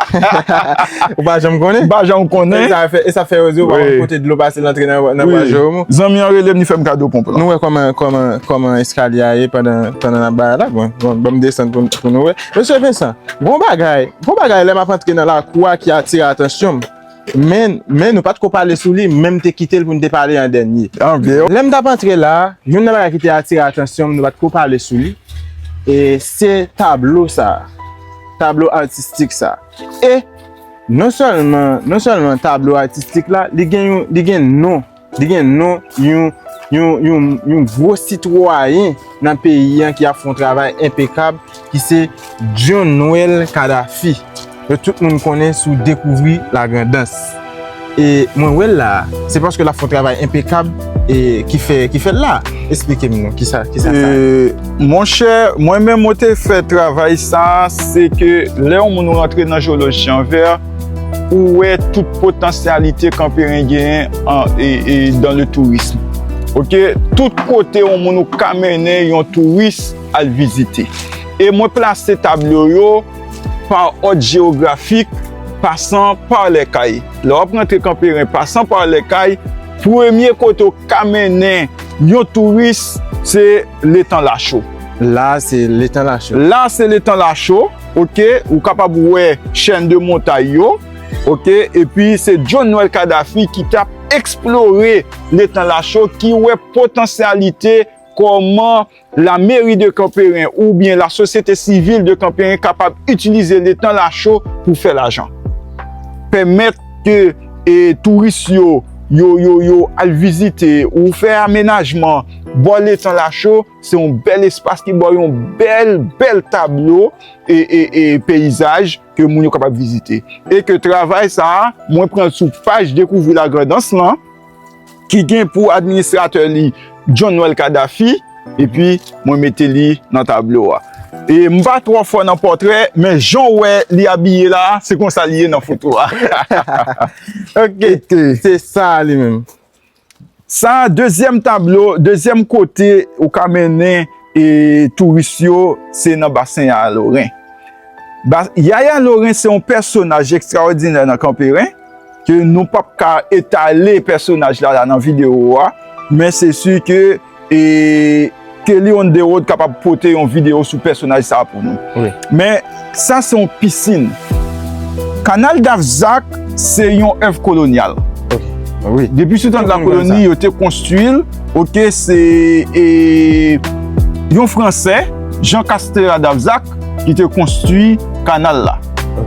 Ou pa janm konnen? M pa janm konnen. E sa fè, e sa fè yo di ou pa konn kote dlo pase l antre nan, nan bwa Jerome. Zanmi an rele m, li fè m kado ponp lan. Nou wè kòman, kòman, kòman eskalye a ye pandan, pandan n ap bay la. Bon, bon, ban m desann pou, pou nou wè. Mesye Vincent, gon bagay, gon bagay lè m ap antre nan lakou a ki atire atansyon m. Men, men nou pa t ko pale sou li, men m te kite l pou n te pale an dènye. Lè m t ap antre la, youn nan bagay ki te atire atansyon m, nou pa t ko pale sou li, e se tablo sa a, tablo atistik sa a. E non sèlman, non sèlman tablo atistik la, li gen yon, li gen non, li gen non yon, yon, yon, yon gwo sitwayen nan peyi an ki ap fè yon travay enpekab, ki se John Noël Cadafy. Yo tout moun konnen sou Dekouvri Lagrandans. E mwen wè l la, se paske l ap fè yon travay enpekab e ki fè, ki fè l la. Esplike m non, kisa, kisa sa ye? E, monchè, mwen menm mwen te fè travay sa, se ke lè yon moun rantre nan Joloz Jan Vè, ou wè tout potansyalite Kanperen genyen an, e, e, dans le tourisme. Ok, tout kote yon moun ou ka mennen yon touris al vizite. E mwen plase tablo yo pa òd jewografik, pasan pa lèkay. Lè w ap rantre Kanperen, pasan pa lèkay, premye kote w ka mennen yon touris, se Letan Lacho. La, se Letan Lacho. La, se Letan Lacho, ok? Ou kapab wè chèn de montay yo, ok? Epi, se John Noël Cadafy ki t ap eksplore Letan Lacho, ki wè potansyalite kòman la mairie de Kanperen oubyen la société civile de Kanperen kapab itilize Letan Lacho pou fè lajan. Pèmèt ke, e, touris yo, yo, yo, yo al vizite ou fè amenajman bò Letan Lacho, se yon bèl espas ki ba w yon bèl, bèl tablo e, e, e peyizaj ke moun yo kapab vizite. E ke travay sa a, mwen pran l sou paj Découvrir la Grand'Anse lan, ki gen pou administratè li John Noël Cadafy, epi mwen mete li nan tablo a. E m pa twò fò nan pòtrè, men jan w wè li abiye la, se konsa li ye nan foto a. Ok, se sa li menm. Sa, dezyèm tablo, dezyèm kote ou ka mennen e touris yo, se nan basen Yaya Loren. Ba, Yaya Loren se yon pèsonaj ekstraòdinè nan Kanperen, ke nou p ap ka etale pèsonaj la, la nan videyo a, men se si ke, e, Kelly on the Road kapab pote yon videyo sou pèsonaj sa a pou nou. Wi. Men sa se yon pisin. Kanal Dafzac se yon èv kolonyal. Ok. Wi. Depi sou tan de la koloni, yo te konstwi l, ok, se, e, yon Fransè, Jean Castera Dafzac, ki te konstwi kanal la.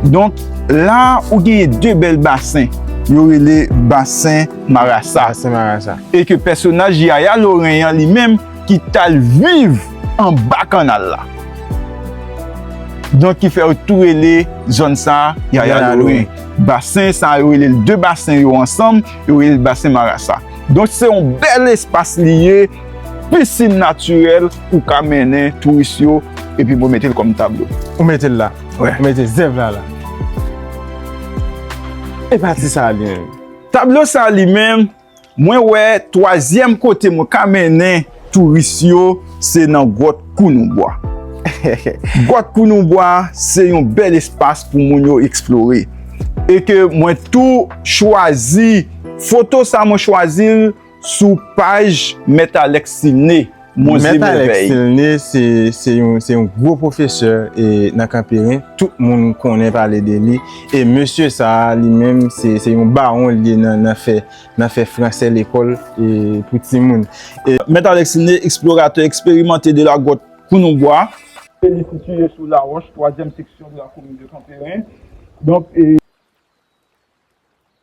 Donk, la, ou genyen de bèl basen. Yo rele basen Marasa. Basen Marasa. E ke pèsonaj Yaya Loren an li menm ki t al viv anba kanal la. Donk, ki fè yo tou rele zòn sa a Yaya Loren. Basen sa a, yo rele l de basen yo ansanm, yo rele l basen Marasa. Donk, se yon bèl espas li ye, pisin natirèl, ou ka mennen touris yo, epi mwen mete l kòm tablo. Ou mete l la. Ou mete zèv la la. E pati sa a li menm. Tablo sa a li menm, mwen wè twazyèm kote mwen ka mennen touris yo, se nan gwòt Kounoubwa. Gwòt Kounoubwa se yon bèl espas pou moun yo eksplore. E ke mwen tou chwazi, foto sa mwen chwazi l sou paj Mèt Alex Silné, Mon Zye Mèvèy. Mèt Alex Silné se, se yon, se yon gwo pwofesè, e, nan Kanperen. Tout moun konnen pale de li. E mesye sa a, li menm, se, se yon bawon li ye nan, nan fè, nan fè fransè lekòl, e, pou timoun. E Mèt Alex Silné, explorateur expérimenté de la grotte Kounoubwa. Li sitiye sou Lawòch, twazyèm seksyon de la komin de Kanperen. Donk, e,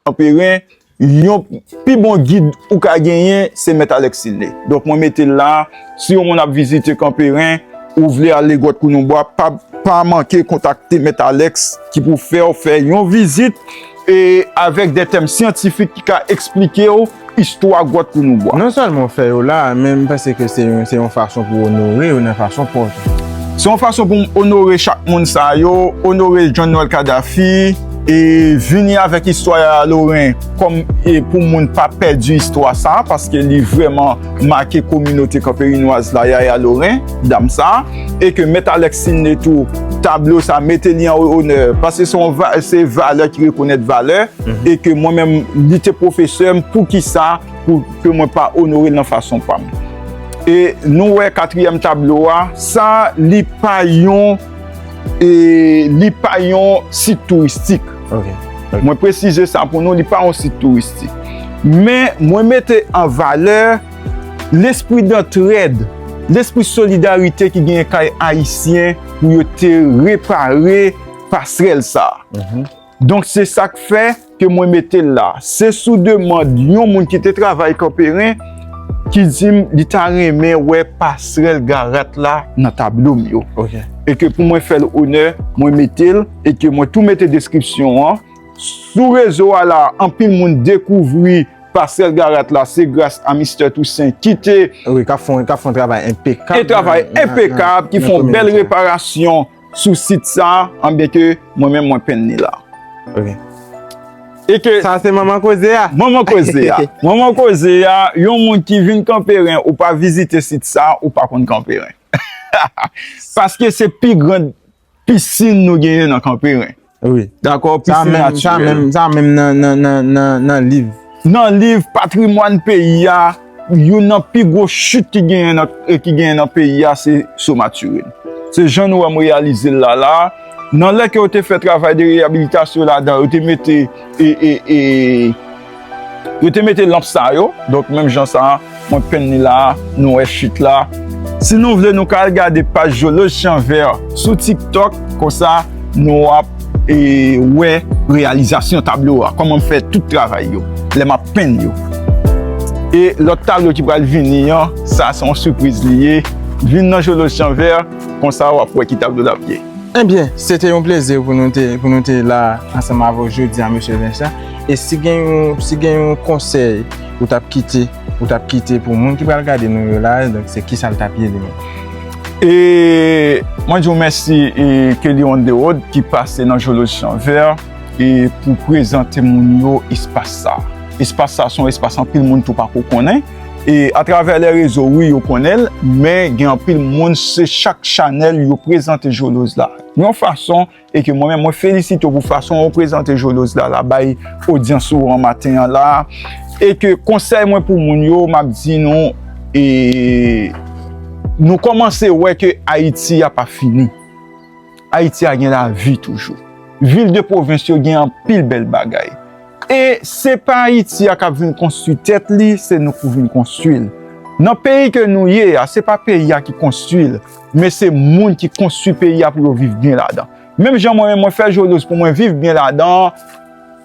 Kanperen, yon pi bon gid ou ka genyen, se Mèt Alex Silné. Donk, mwen mete l la, si yon moun ap vizite Kanperen, ou vle ale gwòt Kounoubwa, pa, pa manke kontakte Mèt Alex ki pou fè w fè yon vizit, e avèk de tèm syantifik ki ka eksplike w istwa gwòt Kounoubwa. Non sèlman w fè yo la, men m panse ke se yon, se yon fason pou w onore yo nan fason pa w tou. Se yon fason pou m onore chak moun sa yo, onore John Noël Cadafy, e vini avèk istwa Yaya Loren kòm, e pou moun pa pèdi istwa sa, paske li vrèman make kominote kanperinwaz la, Yaya Loren, dam sa, e ke Mèt Alex Silné tou, tablo sa, mete li an onè, paske se yon va-, se valè ki rekonèt valè, e ke mwen menm, li te pwofesè m, poukisa pou ke mwen pa onore l nan fason pa m. E nou wè katriyèm tablo a, sa li pa yon, e li pa yon sit touristik. Ok, ok. Mwen presize sa pou nou, li pa yon sit touristik. Men mwen mete an valè lespri dantrèd, lespri solidarite ki genyen kay Ayisyen pou yo te repare pasrèl sa a. Donk, se sa k fè ke mwen mete l la. Se sou demann yon moun ki te travay Kanperen ki di m li ta renmen wè pasrèl Garat la nan tablo m yo. Ok. E ke pou mwen fè l onè, mwen mete l, e ke mwen tou mete deskripsyon an. Sou rezo a la, anpil moun dekouvri pasrèl Garat la, se gras a Mistè Toussaint ki te... Wi, k ap fè yon, k ap fè yon travay enpekab. Yon travay enpekab, ki fè yon bèl reparasyon sou sit sa, anbyen ke mwen menm mwen penn li la. Ok. E ke sa se manman koze a. Manman koze a. Manman koze a, yon moun ki vin Kanperen ou pa vizite sit sa, ou pa konn Kanperen. Paske se pi gran pisin nou genyen nan Kanperen. Wi. Dakò? Sa pisin menm, sa natirèl. Menm, sa menm nan, nan, nan, nan, nan liv. Nan liv patrimwàn peyi a, youn nan pi gwo chit ki genyen nan, ki genyen nan peyi a, se Somaturen. Se jan nou wè m reyalize l la, la. Nan lè ke yo te fè travay de reyabilitasyon ladan, yo te mete, e, e, e, yo te mete lanp sa yo. Donk, menm jan sa, mwen penn li la, nou wè chit la. Si nou vle, nou ka al gade paj Joloz Chanvè sou TikTok, konsa nou ap, e, wè reyalizasyon tablo a, kòman m fè tout travay yo, lè m ap penn yo. E lòt tablo ki pral vini an, sa se yon sipriz li ye. Vin nan Joloz Chanvè, konsa w ap wè ki tablo l ap ye. Ebyen, se te yon plezi pou nou te, pou nou te la ansanm avè w jodi a, mesye Vincent. E si gen yon, si gen yon konsèy ou t ap kite, ou t ap kite pou moun ki pral gade nou yo la, donk se kisa l t ap ye li menm? E mwen di w mèsi, e, Kelly on the road ki pase nan Joloz Chanvè, e, pou prezante moun yo espas sa. Espas sa se yon espas anpil moun tou pako konnen. E atravè lè rezo, wi, yo konnen l, men gen anpil moun, se chak chanèl yo prezante Joloz la. Yon fason, e ke mwen menm, mwen felisite w pou fason w prezante Joloz la, la bay odyans ou an maten an la. E ke konsèy mwen pou moun yo, m ap di nou, e nou kòmanse wè ke Ayiti a pa fini. Ayiti a gen lavi toujou. Vil de pwovens yo gen anpil bèl bagay. E se pa Ayiti a k ap vin konstwi tèt li, se nou k pou vin konstwi l. Nan peyi ke nou ye a, se pa peyi a ki konstwi l, men se moun ki konstwi peyi a pou yo viv byen ladan. Menm jan mwen menm, mwen fè Joloz pou mwen viv byen ladan,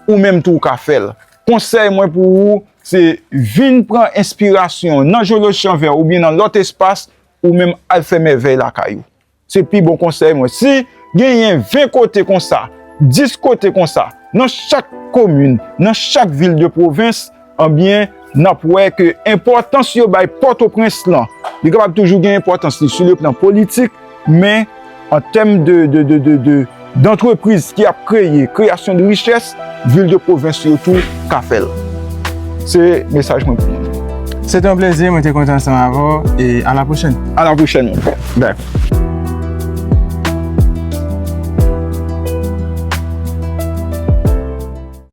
ou menm tou ou ka fè l. Konsèy mwen pou ou, se vin pran enspirasyon nan Joloz Chanvè oubyen nan lòt espas, ou menm al fè mèvèy lakay ou. Se pi bon konsèy mwen. Si genyen ven kote konsa, dis kote konsa, nan chak komin, nan chak vil de pwovens, anbyen, n ap wè ke enpòtans yo bay Pòtoprens lan, li kapab toujou gen enpòtans li sou le plan politik, men an tèm de, de, de, de, de, dantrepriz ki ap kreye, kreyasyon de richès, vil de pwovens yo tou ka fè l. Se mesaj mwen pou moun. Se te yon plezi, mwen te kontan ansanm avè w, e a la pwochèn. A la pwochèn, mon frè. Dakò.